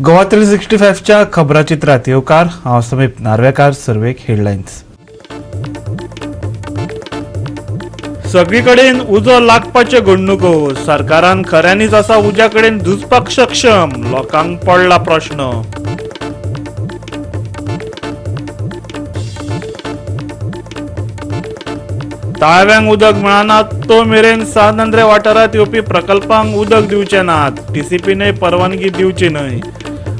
गोवा 365च्या खबराचित्रात येवकार. हांव समीप नार्वेकार. सर्वेक हेडलायन्स. सगळीकडेन उजो लागपाच्यो घडणुको. सरकारान खऱ्यांनीच आसा उज्या कडेन झुजपाक सक्षम, लोकांक पडला प्रश्न. ताळव्यांक उदक मेळना तो मेरेन सांत आंद्रे वाठारांत येवपी प्रकल्पांक उदक दिवचे नात, टीसीपीनय परवानगी दिवची न्हय.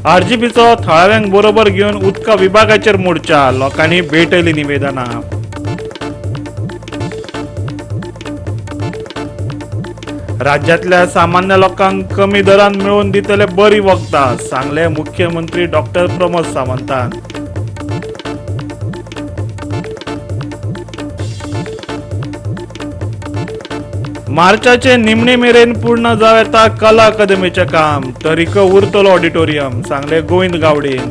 आरजीपीचो थळाव्यांक बरोबर घेवन उदका विभागाचेर मोर्चा, लोकांनी भेटयली निवेदनां. राज्यांतल्या सामान्य लोकांक कमी दरान मेळोवन दितले बरी वखदां, सांगले मुख्यमंत्री डॉक्टर प्रमोद सावंतान. मार्चाचे निमणे मेरेन पूर्ण जावं येता कला अकादमीचें काम, तरीक उरतलो ऑडिटोरियम, सांगले गोविंद गावडेन.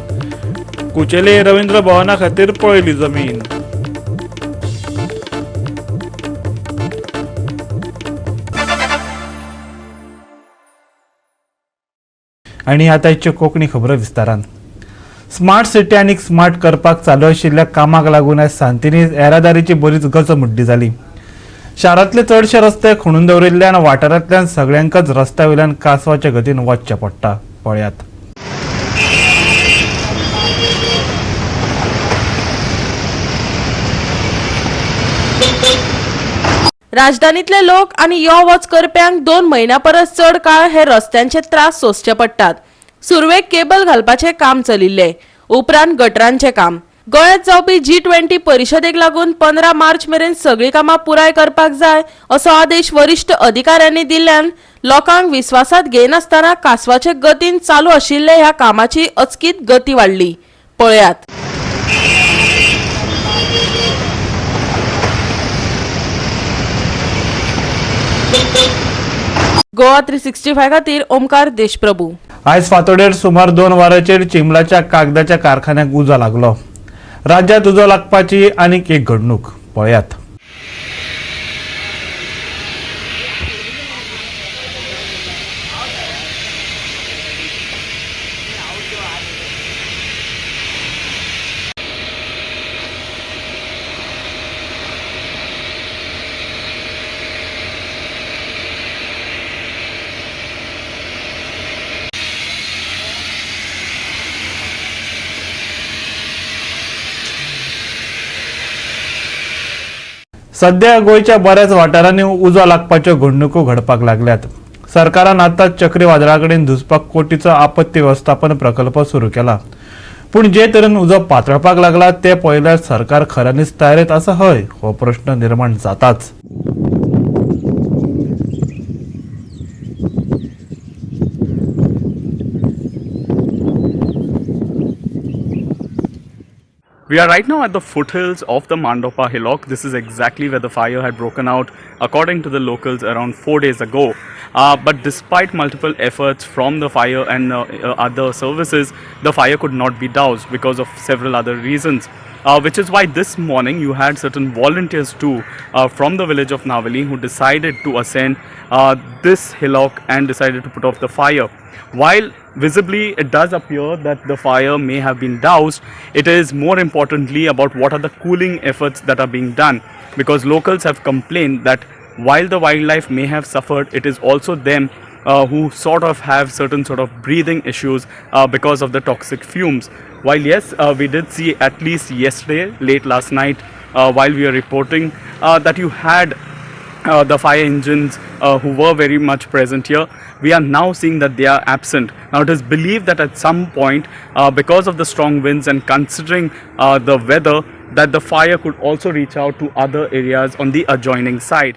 कुचेले रवींद्र भवना खातीर पळयली जमीन. आनी आतां आयच्यो कोंकणी खबरो विस्तारान. स्मार्ट सिटी आनी स्मार्ट करपाक चालू आशिल्ल्या कामाक लागून आयज सांतिनेज येरादारीची बरीच गचमुड्डी जाली. शारांतले चडशे रस्ते खणून दवरिल्ल्यान वाठारांतल्यान सगळ्यांकच रस्त्या वयल्यान कासवाच्या गतीन वचचें पडटा. पळयात. राजधानीतले लोक आनी यो वच करप्यांक 2 म्हयन्या परस चड काळ हे रस्त्यांचे त्रास सोंसचे पडटात. सुरवेक केबल घालपाचें काम चलिल्लें, उपरांत गटरांचें काम. गोंयांत जावपी G20 परिशदेक लागून 15 मार्च मेरेन सगळीं कामां पुराय करपाक जाय असो आदेश वरिश्ठ अधिकाऱ्यांनी दिल्ल्यान लोकांक विस्वासांत घेनासतना कासवाचे गतीन चालू आशिल्ले ह्या कामाची अचकीत गती वाडली. पळयात. गोवा 365 खातीर ओमकार देशप्रभू. आयज फांतोडेर सुमार 2 वरांचेर चिंबलाच्या कागदाच्या कारखान्याक उजो लागलो. राज्यांत उजो लागपाची आनीक एक घडणूक. पळयात. सध्या गोंयच्या बऱ्याच वाठारांनी उजो लागपाच्यो घडणुको घडपाक लागल्यात. सरकारान आतां चक्रीवादळा कडेन झुजपाक कोटीचो आपत्ती वेवस्थापन प्रकल्प सुरू केला. पूण जे तरेन उजो पातळपाक लागला ते पळयल्यार सरकार खऱ्यांनीच तयारेंत आसा हय हो प्रश्न निर्माण जाताच. We are right now at the foothills of the Mandopa hillock. This is exactly where the fire had broken out, according to the locals, around 4 days ago. But despite multiple efforts from the fire and other services, the fire could not be doused because of several other reasons. Which is why this morning you had certain volunteers too from the village of Navali who decided to ascend this hillock and decided to put off the fire. While visibly it does appear that the fire may have been doused, it is more importantly about what are the cooling efforts that are being done, because locals have complained that while the wildlife may have suffered, it is also them who sort of have certain sort of breathing issues because of the toxic fumes. While yes, we did see at least yesterday, late last night, while we were reporting that you had the fire engines who were very much present here. We are now seeing that they are absent. Now it is believed that at some point, because of the strong winds and considering the weather, that the fire could also reach out to other areas on the adjoining side.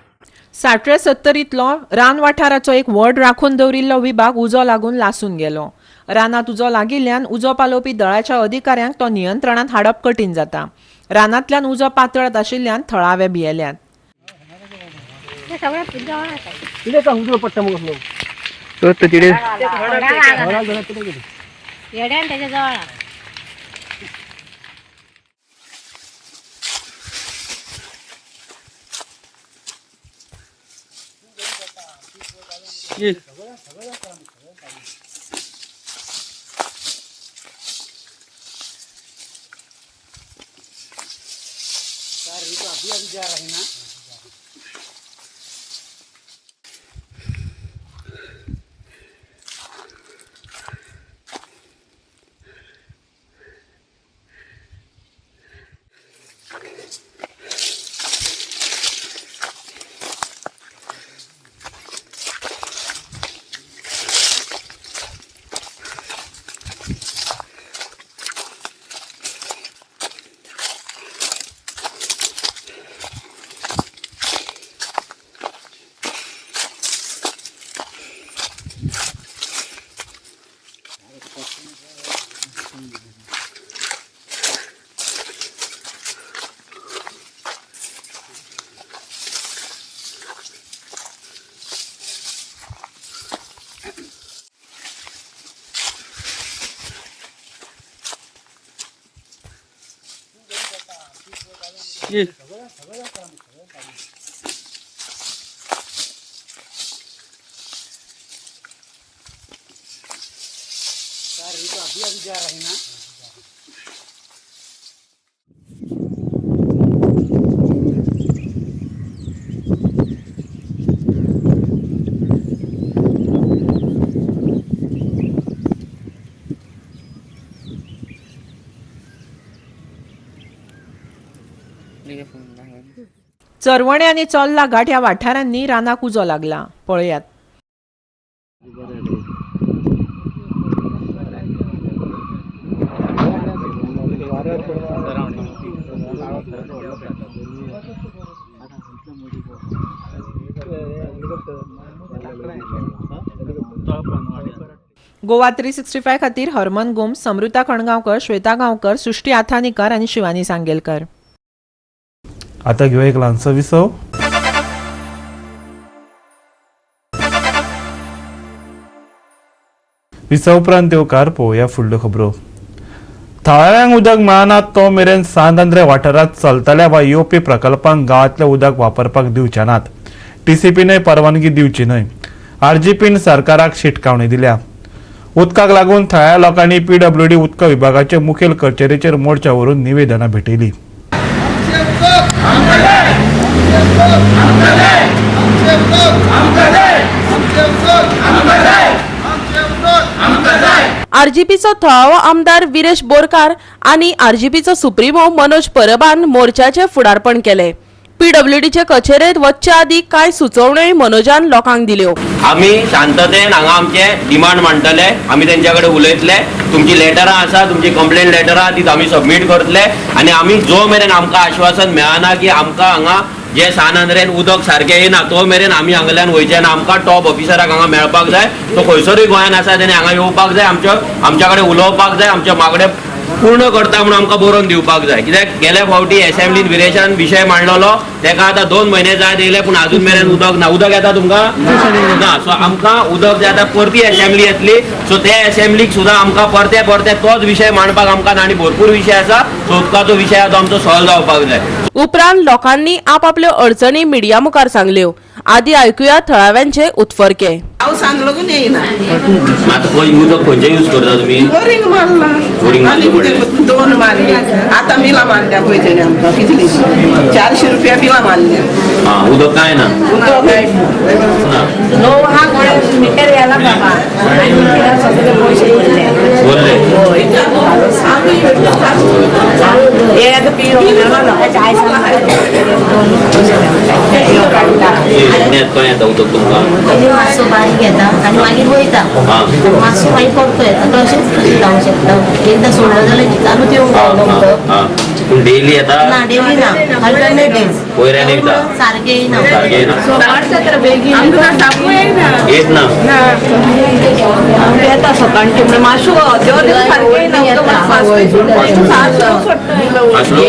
साठरे सत्तरींतलो रान वाठाराचो एक व्हड राखून दवरिल्लो विभाग उजो लागून लासून गेलो. रानांत उजो लागिल्ल्यान उजो पालोवपी दळाच्या अधिकाऱ्यांक तो नियंत्रणांत हाडप कठीण जाता. रानांतल्यान उजो पातळत आशिल्ल्यान थळावे भियेल्यात. चरवणे आनी चोर्ला घाट ह्या वाठारांनी रानाक उजो लागला. पळयात. गोवा 365 खातीर हरमन गोम्स, समृता कणगांवकर, श्वेता गांवकर, सृष्टी आथानीकर आनी शिवानी सांगेलकर. आता घेवया एक ल्हानसो विसव. विसव उपरांत येवकार पळोवया फुडल्यो खबरो. थळाव्यांक उदक मेळना तो मेरेन सांत आंद्रे वाठारांत चलतल्या वा येवपी प्रकल्पांक गांवांतलें उदक वापरपाक दिवचे नात. टीसीपीनय परवानगी दिवची न्हय. आरजीपीन सरकाराक शिटकावणी दिल्या. उदकाक लागून थळाव्या लोकांनी पीडब्ल्यूडी उदक विभागाचे मुखेल कचेरेचेर मोर्चा व्हरून निवेदनां भेटयली. आरजीपीचो थळावो आमदार विरेश बोरकार आनी आरजीपीचो सुप्रिमो मनोज परबान मोर्चाचे फुडारपण केले. पीडब्ल्यूडीचे कचेरेत वचच्या आदी कांय सुचोवण्योय मनोजान लोकांक दिल्यो. आमी शांततेन हांगा आमचे डिमांड मांडटले, आमी तेंच्या कडेन उलयतले, तुमची लेटरां आसा, तुमची कंप्लेन लेटरां ती आमी सबमीट करतले आनी आमी जो मेरेन आमकां आश्वासन मेळना की आमकां हांगा जे सान आंद्रेन उदक सारकें येना तो मेरेन आमी हांगल्यान वयचे ना. आमकां टॉप ऑफिसराक हांगा मेळपाक जाय, तो खंयसरूय गोंयान आसा तेणे हांगा येवपाक जाय, आमच्या कडेन उलोवपाक जाय, आमचे मागणे पूर्ण करता म्हणून आमकां बरोवन दिवपाक जाय. कित्याक गेल्या फावटी एसेंब्लीन विरेशान विशय मांडलेलो, तेका आतां 2 म्हयने जायत येयले पूण आजून मेरेन उदक ना. उदक येता तुमकां ना. सो आमकां उदक जाय. आतां परती एसेंब्ली येतली, सो ते एसेंब्लीक सुद्दां आमकां परते परते तोच विशय मांडपाक आमकां आनी भरपूर विशय आसा. सो उदकाचो विशय आसा तो आमचो सॉल्व जावपाक जाय. उपरांत लोकांनी आपापल्यो अडचणी मिडिया मुखार सांगल्यो. आदी आयकुया थळाव्यांचे उत्फर्के. पावसान लागून येयना. आतां खंय उदक खंयचें यूज करता तुमी? बोरींग मारला बोरींग आनी मारलं. 2 मारली आतां बिलां मारल्या पळय तेणे आमकां कितली 400 रुपया बिलां मारल्या. आं, उदक काय ना. उदक काय ना. हा मिटर याला बाबा आणि सगळे पैसे बोलले खंय येता उदक तुमकां? मातसो बारीक येता आनी मागीर वयता, मातसो मागीर परतो येता. तशेंच जावंक शकता. एकदां सोडलो जाल्यार चालूच येवंक जायना उदक. पूण डेली येता ना, डेली ना, अल्टरनेट डेज. वयल्यान येता सारकें येयना. सारकें येना. येत ना. येता सकाळचे म्हणजे मातशें आसलो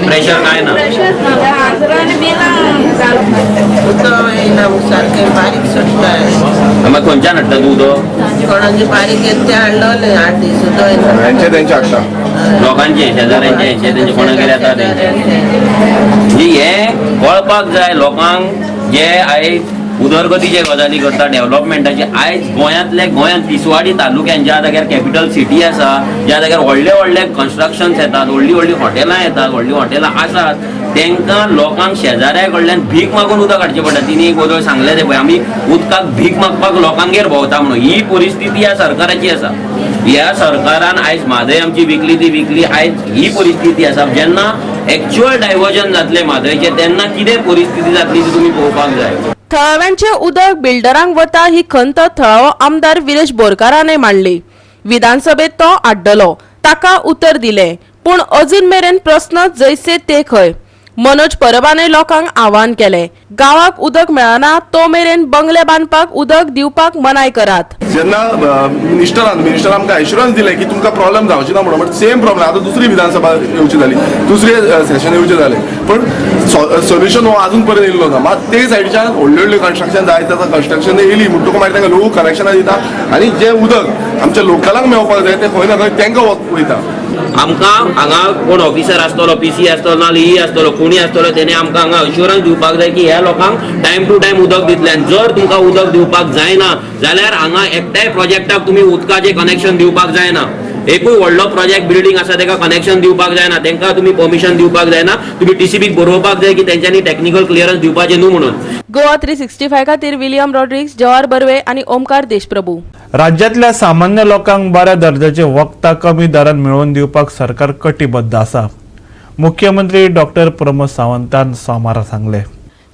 प्रेशर काय ना. उदक येयना सारकें बारीक सोडटा. मागीर खंयच्यान हाडटा तूं उदक? कोणाचे बारीक येता ते हाडलेले 8 दीस उदक येना. त्यांचे त्यांचे हाडटा लोकांचे शेजाऱ्यांचे हेंचे तेंचे कोणागेर येता तेंचे. म्हणजे हें कळपाक जाय लोकांक जे आयज उदरगतीचे गजाली करता, डेव्हलपमेंटाचे. आयज गोंयांतले गोंयांत तिसवाडी तालुक्यान ज्या जाग्यार कॅपिटल सिटी आसा, ज्या जाग्यार व्हडले व्हडले कन्स्ट्रक्शन्स येतात, व्हडलीं व्हडलीं हॉटेलां येतात, व्हडलीं हॉटेलां आसात, तांकां लोकांक शेजाऱ्या कडल्यान भीक मागून उदक हाडचें पडटा. तिणी एक वदळ सांगलें तें पळय, आमी उदकाक भीक मागपाक लोकांगेर भोंवता म्हणून. ही परिस्थिती ह्या सरकाराची आसा. ह्या सरकारान आयज म्हादय आमची विकली ती विकली. आयज ही परिस्थिती आसा. जेन्ना एक्च्युअल डायवर्जन जातलें म्हादयचें तेन्ना कितें परिस्थिती जातली ती तुमी पळोवपाक जाय. थळाव्यांचे उदक बिल्डरांक वता ही खंत थळावो आमदार विरेश बोरकारानय मांडली. विधानसभेत तो आड्डलो, ताका उतर दिलें, पूण अजून मेरेन प्रस्न जैसे ते खंय. मनोज परबानय लोकांक आवाहन केलें, गांवाक उदक मेळना तो मेरेन बंगले बांदपाक उदक दिवपाक मनाय करात. जेन्ना मिनिस्टर आमकां एश्युरन्स दिलें की तुमकां प्रॉब्लेम जावची ना म्हणून, बट सेम प्रॉब्लेम आतां दुसरी विधानसभा येवची जाली, दुसरे सेशन येवचें जालें, पण सोल्युशन हो अजून पर्यंत येयल्लो ना. मात ते सायडीच्यान व्हडले व्हडले कन्स्ट्रक्शन जायत आतां कन्स्ट्रक्शन येयली म्हणटकूच मागीर तांकां लोक कनेक्शनां दिता आनी जें उदक आमच्या लोकलांक मेळपाक जाय तें खंय ना खंय तांकां वयता. आमकां हांगा कोण ऑफिसर आसतलो, पीसी आसतलो, ना ई आसतलो, कोणी आसतलो, तेणे आमकां हांगा अश्युरन्स दिवपाक जाय की ह्या लोकांक टायम टू टायम उदक दितले. आनी जर तुमकां उदक दिवपाक जायना जाल्यार हांगा एकट्याय प्रोजेक्टाक तुमी उदकाचें कनेक्शन दिवपाक जायना. एकूय व्हडलो प्रोजेक्ट बिल्डींग आसा ताका कनेक्शन दिवपाक जायना, तांकां तुमी परमिशन दिवपाक जायना. तुमी टीसीबीक बरोवपाक जाय की तेंच्यांनी टॅक्निकल क्लियरन्स दिवपाचें न्हू म्हणून. गोवा 365 खातीर विलियम रॉड्रिग्स, जवाहर बर्वे आनी ओमकार देशप्रभू. राज्यांतल्या सामान्य लोकांक बऱ्या दर्जाचे वखदां कमी दरान मेळोवन दिवपाक सरकार कटिबद्ध आसा, मुख्यमंत्री डॉक्टर प्रमोद सावंतान सोमारा सांगलें.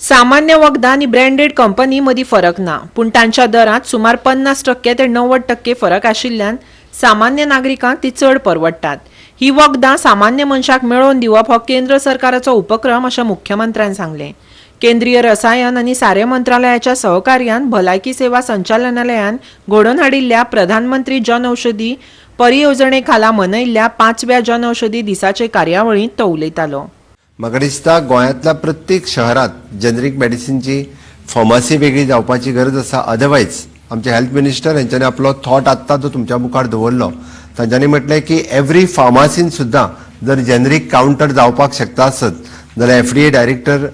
सामान्य वखदां आनी ब्रँडेड कंपनी मदीं फरक ना, पूण तांच्या दरांत सुमार 50% ते 90% फरक आशिल्ल्यान सामान्य नागरिकांक ती चड परवडटात. ही वखदां सामान्य मनशाक मेळोवन दिवप हो केंद्र सरकाराचो उपक्रम अशें मुख्यमंत्र्यान सांगलें. केंद्रीय रसायन आनी सारें मंत्रालयाच्या सहकार्यान भलायकी सेवा संचालनालयान घडोवन हाडिल्ल्या प्रधानमंत्री जन औषधी परियोजने खाला मनयल्ल्या पांचव्या जन औषधी दिसाचे कार्यावळींत तो उलयतालो. म्हाका दिसता गोंयांतल्या प्रत्येक शहरात जेनरीक मेडिसिनची फार्मासी वेगळी जावपाची गरज आसा. अदरवायज आमचे हेल्थ मिनिस्टर हेंच्यांनी आपलो थॉट आत्तां तो तुमच्या मुखार दवरलो. तांच्यांनी म्हटलें की एवरी फार्मासीन सुद्दां जर जेनरीक कावंटर जावपाक शकता आसत जाल्यार FDA director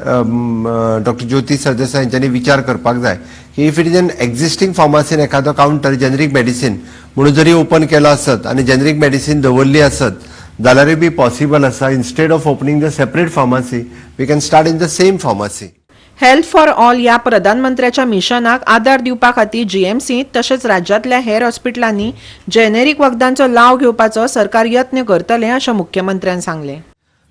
doctor Jyoti Sardesai हेंच्यांनी विचार करपाक जाय की if it is an existing फार्मासीन एखादो कावंटर जेनरीक मेडिसीन म्हणून जरी ओपन केलो आसत आनी जेनरीक मेडिसीन दवरली आसत जाल्यारूय बी पॉसिबल आसा. Instead of opening the separate pharmacy, we can start in the same pharmacy. Health for all ह्या प्रधानमंत्र्याच्या मिशनाक आदार दिवपा खातीर जीएमसींत तशेंच राज्यांतल्या हेर हॉस्पिटलांनी जेनेरीक वखदांचो लाव घेवपाचो सरकार यत्न करतलें अशें मुख्यमंत्र्यान सांगलें.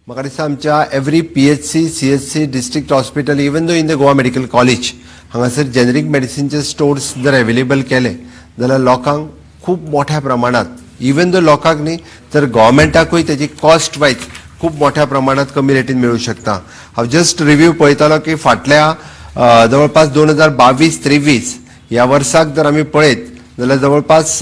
म्हाका दिसता आमच्या every PHC, CHC, district hospital, even though in the Goa Medical College हांगासर जेनरीक मेडिसिनचे स्टोर्स जर अवेलेबल केले जाल्यार लोकांक खूब मोठ्या प्रमाणात, इवन दो लोकांक न्ही तर गव्हर्मेंटाकूय तेजी कॉस्ट वायज खूब मोठ्या प्रमाणात कमी रेटीन मेळूं शकता. हांव जस्ट रिव्यू पळयतालो की फाटल्या जवळपास 2022-23 ह्या वर्साक जर आमी पळयत जाल्यार जवळपास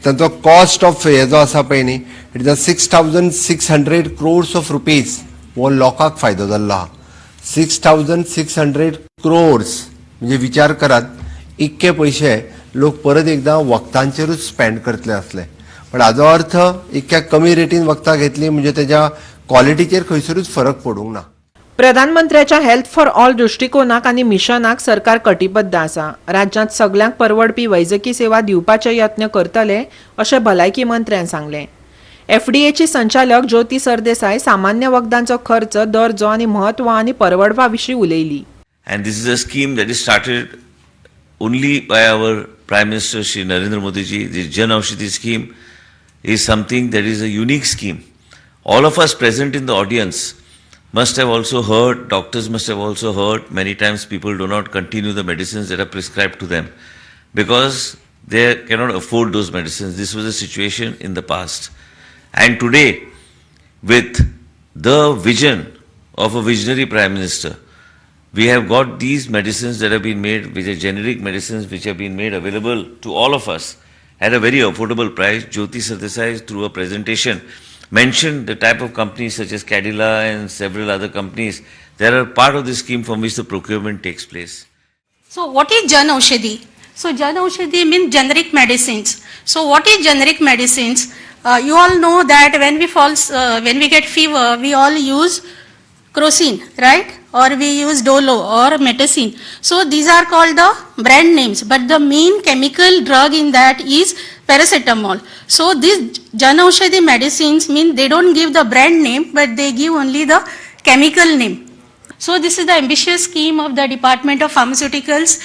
तांचो कॉस्ट ऑफ हे जो आसा पळय न्ही, it is a 6,600 crores of rupees. हो लोकांक फायदो जाल्लो आहा. 6,600 crores म्हणजे विचार करात, इतके पयशे लोक परत एकदां वखदांचेरूच स्पेंड करतले आसले. पण हाजो अर्थ इतक्या कमी रेटीन वखदां घेतली म्हणजे तेज्या क्वॉलिटीचेर खंयसरूच फरक पडूंक ना. प्रधानमंत्र्याच्या हेल्थ फॉर ऑल दृश्टिकोनाक आनी मिशनाक सरकार कटिबद्ध आसा. राज्यांत सगल्यांक परवडपी वैजकी सेवा दिवपाचे यत्न करतले अशें भलायकी मंत्र्यान सांगलें. एफडीएची संचालक ज्योती सरदेसाय सामान्य वखदांचो खर्च, दर्जो आनी म्हत्व आनी परवडपा विशीं उलयली. And this is a scheme that is started only by our Prime Minister Shri Narendra Modi ji. The Jan Aushadhi scheme is something that is a unique scheme. All of us present in the audience must have also heard, doctors must have also heard, many times people do not continue the medicines that are prescribed to them because they cannot afford those medicines. This was a situation in the past. And today, with the vision of a visionary Prime Minister, we have got these medicines that have been made, which are generic medicines, which have been made available to all of us at a very affordable price. Jyoti Sardesai, through a presentation, mentioned the type of companies such as Cadila and several other companies that are part of the scheme from which the procurement takes place. So what is Jan Aushadhi? So Jan Aushadhi means generic medicines. So what is generic medicines? You all know that when we get fever, we all use Crocin, right? Or we use Dolo or Metacin. So these are called the brand names, but the main chemical drug in that is paracetamol. So these Janaushadhi medicines mean they don't give the brand name, but they give only the chemical name. So this is the ambitious scheme of the Department of Pharmaceuticals,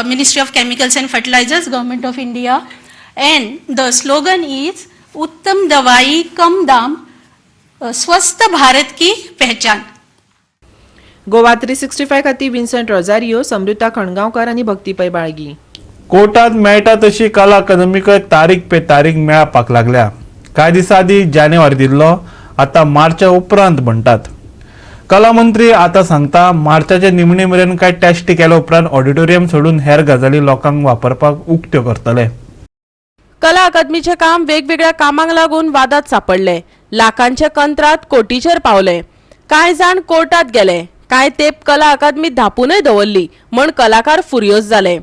Ministry of Chemicals and Fertilizers, Government of India. And the slogan is Uttam Dawai Kam Dam, Swasth Bharat Ki Pehchan. Goa 365 खातीर विन्संट Rosario, Samrita खणगांवकर आनी भक्ती पै बाळगी. कोर्टात मेळटा तशी कला अकादमीक तारीख pay तारीख मेळपाक लागल्या. कांय दिसां आदीं जानेवारी दिल्लो, आतां मार्चा उपरांत म्हणटात. कला मंत्री आतां सांगता, मार्चाचे निमणे मेरेन कांय टेस्ट केल्या उपरांत ऑडिटोरियम सोडून हेर गजाली लोकांक वापरपाक उक्त्यो करतले. कला अकादमीचें काम वेगवेगळ्या कामांक लागून वादात सापडले. लाखांचे कंत्राट कोटीचेर पावले. कांय जाण कोर्टात गेले. कांय तेंप कला अकादमी धापूनय दवरली म्हण कलाकार फुर्योज जाले.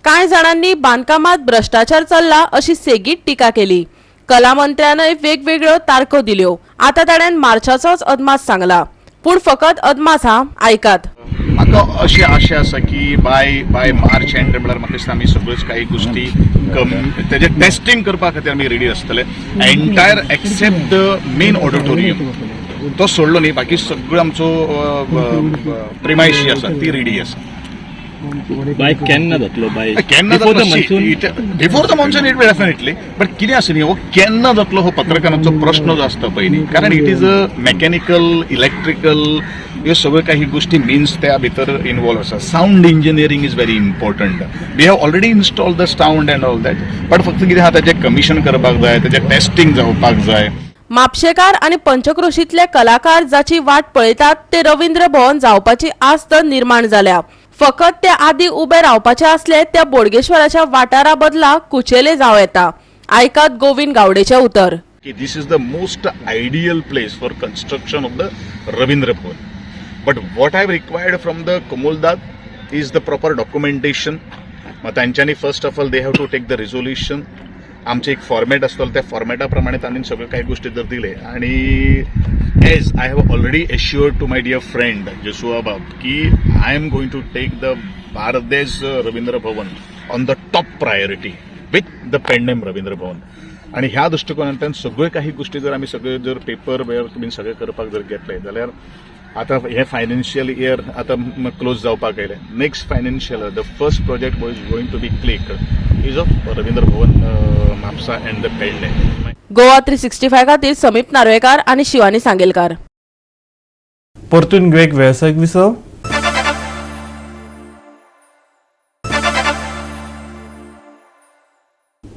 कांय जाणांनी बांदकामात भ्रश्टाचार चल्ला अशी सेगीत टिका केली. कला मंत्र्यानय वेगवेगळ्यो तारखो दिल्यो. आतां ताणें मार्चाचोच अदमास सांगला, पूण फकत अदमास हा. आयकात. म्हाका अशी आशा आसा की बाय मार्च एंड म्हळ्यार म्हाका दिसता आमी सगळ्योच काही गोश्टी तेजें टेस्टिंग करपा खातीर आमी रेडी आसतले. Entire except the main auditorium, तो सोडलो न्ही, बाकी सगळो आमचो प्रिमायस जी आसा ती रेडी आसा. बाय केन्ना जातलो बाय? केन्ना? Before the monsoon? Before the monsoon it definitely, but कितें आसा न्ही, हो केन्ना जातलो हो पत्रकारांचो प्रश्न जो आसता पळय न्ही, कारण it is a mechanical, electrical, ह्यो सगळ्यो काही गोश्टी मिन्स त्या भितर इनवॉल्व आसा. Sound engineering is very important. We have already install the sound and all that, but फक्त कितें आहा, ताजें कमिशन करपाक जाय, ताजें टेस्टिंग जावपाक जाय. म्हापशेकार आनी पंचक्रोशीतले कलाकार जाची वाट पळयतात ते रवींद्र भवन जावपाची आस्त निर्माण जाल्या. फकत ते आदी उबे रावपाचे आसले त्या बोडगेश्वराच्या वाठारा बदला कुचेले जावं येता. आयकात गोविंद गावडेचे उतर. की this is the most ideal place for construction of the Ravindra Bhavan. But what I have required from the Comunidade is the proper documentation. मग तांच्यांनी first of all they have to take the resolution. आमचे एक format आसतलो, त्या form data प्रमाणे तांणी सगळ्यो काही गोश्टी जर दिले आणि as I have already assured to my dear friend Jashuva बाब की I am going to take the Bardez Ravindra Bhavan on the top priority with the Pernem Ravindra Bhavan. आणि ह्या दृश्टिकोनांतल्यान सगळ्यो काही गोश्टी जर आमी सगळे जर पेपर वेर बीन सगळें करपाक जर घेतले जाल्यार आतां हें फायनान्शियल इयर आतां क्लोज जावपाक आयलें. Next financial, the first project is going to be click is of Ravindra Bhavan Mapusa and the Pernem. Goa 365 खातीर समीप नार्वेकार आनी शिवानी सांगेलकार. परतून एक वेवसायीक विसव.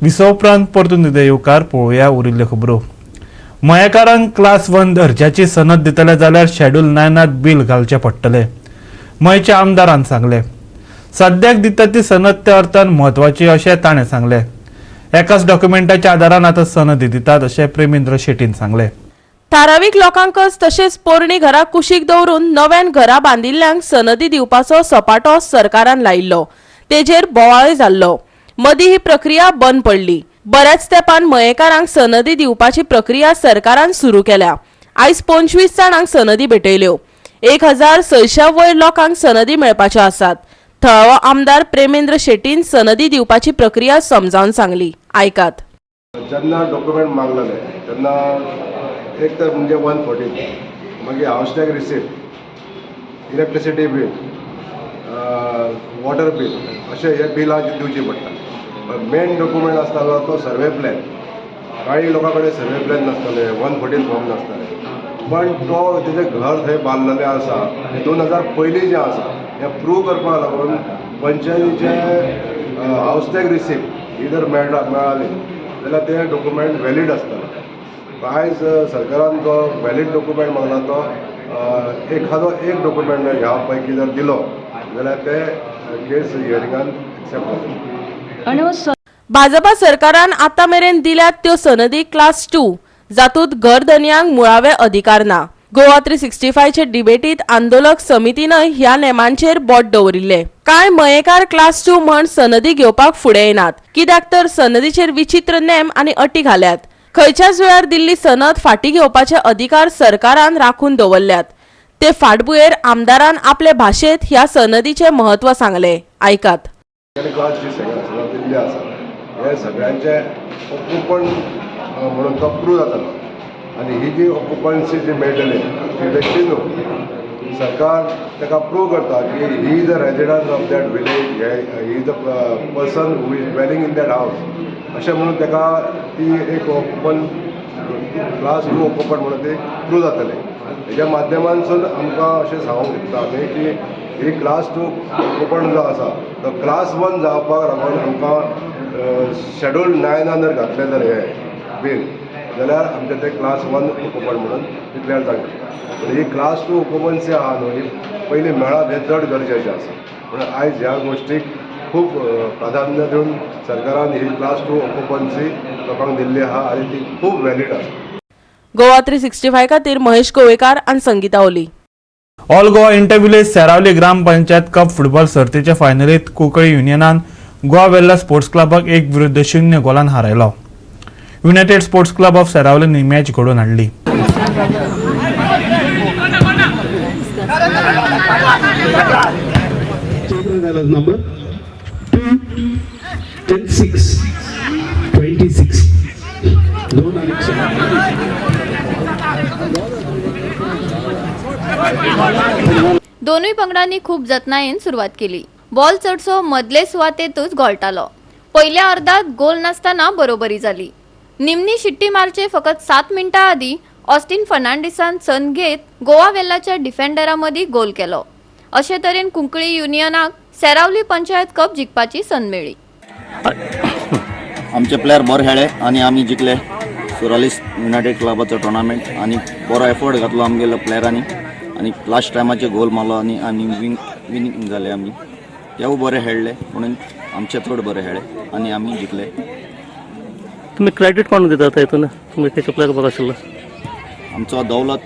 विसव उपरांत परतून दिता येवकार. पळोवया उरिल्ल्यो खबरो. मयेकारांक क्लास 1 दर्जाची सनद दितले जाल्यार शेड्यूल 9 बील घालचें पडटलें, मयेच्या आमदारान सांगलें. सद्याक दितात ती सनद त्या अर्थान म्हत्वाची अशें ताणें सांगलें. एकाच डॉक्युमेंटाच्या आदारान आतां सनदी दितात अशें प्रेमेंद्र शेटीन सांगलें. थारावीक लोकांकच तशेंच पोरणी घरां कुशीक दवरून नव्यान घरां बांदिल्ल्यांक सनदी दिवपाचो सपाटो सरकारान लायिल्लो. तेजेर बोवाळय जाल्लो. मदीं ही प्रक्रिया बंद पडली. बऱ्याच तेंपान मयेकारांक सनदी दिवपाची प्रक्रिया सरकारान सुरू केल्या. आयज 25 जाणांक सनदी भेटयल्यो. 1600 वयर लोकांक सनदी मेळपाच्यो आसात. थळावो आमदार प्रेमेंद्र शेटीन सनदी दिवपाची प्रक्रिया समजावन सांगली. आयकात. जेन्ना डॉक्युमेंट मागलेले तेन्ना एक तर म्हणजे 114, मागीर house tax receipt, electricity bill, water bill, अशे हे बिलां दिवची पडटा. मेन डॉक्युमेंट आसतालो तो सर्वे प्लॅन. काही लोकां कडेन सर्वे प्लॅन नासताले, 114 फॉर्म नासताले, पण तो तेजें घर थंय बांदलेलें आसा हें 2000 पयलीं जें आसा हें प्रूव करपाक लागून पंचायतीचें हावस टॅक्स रिसिप्ट ही जर मेळ्ळाली जाल्यार तें डॉक्युमेंट व्हॅलीड आसतालें. आयज सरकारान जो व्हॅलीड डॉक्युमेंट मागला तो एखादो एक डॉक्युमेंट ह्या पैकी जर दिलो जाल्यार ते केस हियरिंगान एक्सेप्ट जाता. भाजपा सरकारान आतां मेरेन दिल्यात त्यो सनदी क्लास 2, जातूंत घरधनयांक मुळावे अधिकार ना. गोवा 365चे डिबेटीत आंदोलक समितीनय ह्या नेमांचेर बोट दवरिल्ले. कांय मयेकार क्लास 2 म्हण सनदी घेवपाक फुडें येनात, कित्याक तर सनदीचेर विचित्र नेम आनी अटी घाल्यात. खंयच्याच वेळार दिल्ली सनद फाटीं घेवपाचे अधिकार सरकारान राखून दवरल्यात. ते फाटभुंयेर आमदारान आपले भाशेंत ह्या सनदीचें म्हत्व सांगलें. आयकात. क्लास जी सगळ्या दिल्ली आसा हे सगळ्यांचे ऑक्युपंट म्हणून तो प्रूव जातलो आनी ही जी ऑक्युपन्सी जी मेळटली ती बेश्टी न्हू, सरकार ताका प्रूव करता की he is a resident of that village, he is a person who is dwelling in that house, अशें म्हणून ताका ती एक ऑक्युपंट क्लास 2 ऑक्युपंट म्हणून ती प्रूव जातलें. हेज्या माध्यमांतसून आमकां अशें सांगूंक सोदता आमी की ही क्लास 2 ऑक्युपंट जो आसा तो क्लास 1 जावपाक लागून आमकां शेड्यूल 9 जर घातलें जर हें बील जाल्यार आमचें तें क्लास 1 ऑक्युपंट म्हणून डिक्लेअर जावंक शकता. पूण ही क्लास 2 ऑक्युपन्सी आहा न्हू, ही पयलीं मेळप हें चड गरजेचें आसा. म्हणून आयज ह्या गोश्टीक खूब प्राधान्य दिवन सरकारान ही क्लास 2 ऑक्युपन्सी लोकांक दिल्ली आहा आनी ती खूब व्हॅलीड आसा. गोवा 365 खातीर महेश गोवेकार आनी Sangeeta Oli. All Goa inter village Seraulim gram panchayat cup football सर्तीच्या फायनलीत कुंकळी युनियनान गोवा वेल्ला स्पोर्ट्स क्लबाक 1-0 गोलान हारयलो. युनायटेड स्पोर्ट्स क्लब ऑफ सेरावलीन ही मॅच घडोवन हाडली. Number 2 10 6 26 2 आणि 4. दोनूय पंगडांनी खूब जतनायेन सुरवात केली. बॉल चडसो मदले सुवातेतूच गोळटालो. पयल्या अर्दात गोल नासतना बरोबरी जाली. निमणी शिट्टी मारचे फकत 7 मिनटां आदीं ऑस्टिन फर्नांडीसान संद घेत गोवा वेल्लाच्या डिफेंडरा मदीं गोल केलो. अशे तरेन कुंकळी युनियनाक सेरावली पंचायत कप जिखपाची संद मेळ्ळी. आमचे प्लेयर बरे खेळ्ळे आनी आमी जिखले सुरालीस युनायटेड क्लबाचो टुर्नामेंट आनी बरो एफर्ट घातलो आमगेल्या प्लेयरांनी आनी लास्ट टायमाचे गोल मारलो आनी आनी विनींग जाले आमी. तेवूय बरे खेळ्ळे म्हणून आमचे चड बरे खेळ्ळे आनी आमी जिखले. तुमी क्रेडीट कोणाक दितात हितून? तुमी खंयचे प्लेयर बरो आशिल्लो? आमचो दौलत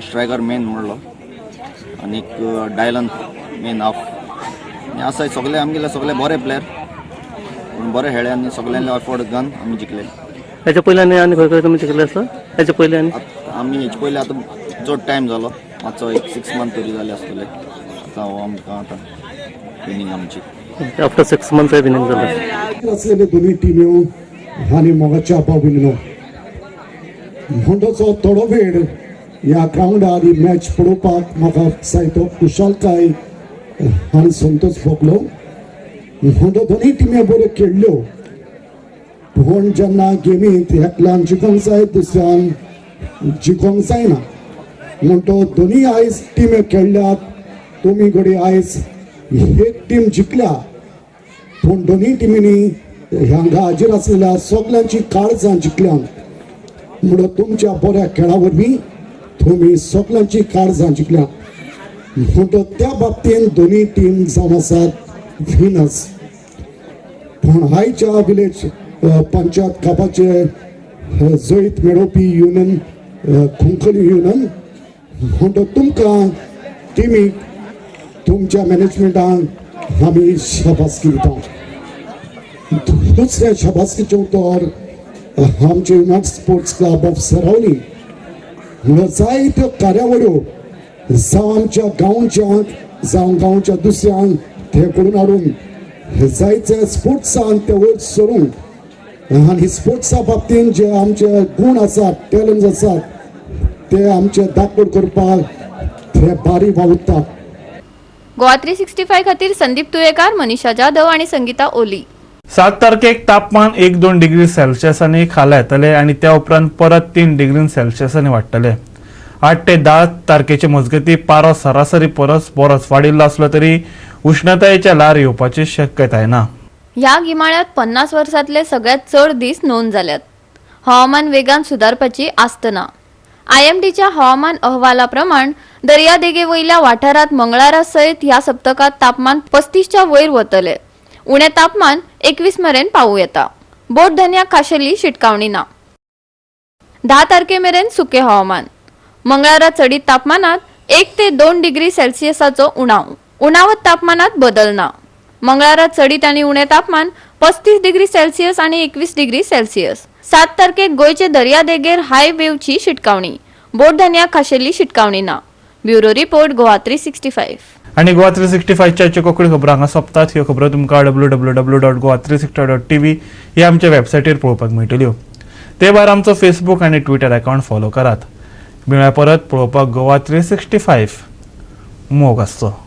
स्ट्रायकर मेन म्हणलो आनीक डायलन मेन हाफ आनी आसा सगळे आमगेले सगळे बरे प्लेयर पूण बरे खेळ्ळे आनी सगळ्यांनी एफर्ट घालून आमी जिखले. हेच्या पयलीं आनी आनी खंय खंय तुमी जिखले आसा? हेच्या पयलीं आनी आमी हेचे पयलीं आतां चड टायम जालो, मातसो एक 6 मंथ तरी जाले आसतले. आतां हो आमकां आतां विनींग आमची आफ्टर 6 मंथ्स विनींग जालें. असलेले दोन्ही टिम्यो आनी मोगाच्या भावभयणीनो, म्हणटचो थोडो वेळ ह्या ग्रावंडार ही मॅच पळोवपाक म्हाका जायतो खुशालकाय आनी संतोश भोगलो. म्हणटो दोनूय टिम्यो बऱ्यो खेळ्ळ्यो, पूण जेन्ना गेमींत एकल्यान जिखोंक जाय दुसऱ्यान जिखोंक जायना. म्हणटो दोनूय आयज टिम्यो खेळ्ळ्यात, तुमी घडये आयज एक टीम जिखल्या, पूण दोनूय टिमींनी हांगा हाजीर आसलेल्या सगल्यांची काळजां जिखल्या. म्हणून तुमच्या बऱ्या खेळा वरवीं तुमी सगल्यांची काळजां जिखल्या. म्हणटो त्या बाबतीन दोनूय टीम जावन आसात विनर्स. पूण आयच्या विलेज पंचायत कपाचे जैत मेळोवपी युनियन कुंकळी युनियन, म्हणटो तुमकां टिमीक तुमच्या मॅनेजमेंटान आमी शाबासकी दिता. दुसऱ्या शाबासकीचें उतर आमचे United Sports Club of Seraulim जायत्यो कार्यावळ्यो जावं आमच्या गांवच्या जावं गांवच्या दुसऱ्यांक ते करून हाडून जायते स्पोर्ट्सान ते वयर सरून आनी स्पोर्ट्सा बाबतीन जे आमचे गूण आसात, टॅलंट्स आसात, ते आमचे दाखोड करपाक ते बारीक वावुरतात. गोवा 365 खातीर संदीप तुयेकार, मनीषा जाधव आणि संगीता ओली. 7 तारखेक तापमान 1-2 डिग्री सेल्सियसांनी खाला येतले आनी त्या उपरांत परत 3 डिग्री सेल्सियसांनी वाडटले. 8 ते 10 तारखेचे मजगती पारो सरासरी परस बरोच वाडिल्लो आसलो तरी उष्णतायेच्या ल्हार येवपाची शक्यताय ना. ह्या गिमाळ्यात 50 वर्सांतले सगळ्यात चड दीस नोंद जाल्यात. हवामान वेगान सुदारपाची आस्त ना. आयएमडीच्या हवामान अहवाला प्रमाण दर्यादेगे वयल्या वाठारांत मंगळारा सयत ह्या सप्तकांत तापमान 35च्या वयर वतले. उणें तापमान 21 मेरेन पावूं येता. बोट धनयाक खाशेली शिटकावणी ना. 10 तारखे मेरेन सुकें हवामान. मंगळारा चडीत तापमानात 1 ते 2 डिग्री सेल्सियसाचो उणाव. उणावत तापमानात बदल ना. मंगळारा चडीत आनी उणें तापमान 35 डिग्री सेल्सियस आनी 21 डिग्री सेल्सियस. 7 तारखेक गोंयचे दर्यादेगेर हाय वेवची शिटकावणी. बोट धनयाक खाशेली शिटकावणी ना. Bureau report, Goa 365. आनी गोवा 365च्या कोंकणी खबरो हांगा सोंपतात. ह्यो खबरो तुमकां www.goa360.tv ह्या आमच्या वेबसायटीर पळोवपाक मेळटल्यो. ते भायर आमचो फेसबूक आनी ट्विटर अकावंट फॉलो करात. मेळ्ळ्या परत पळोवपाक गोवा 365. मोग आसचो.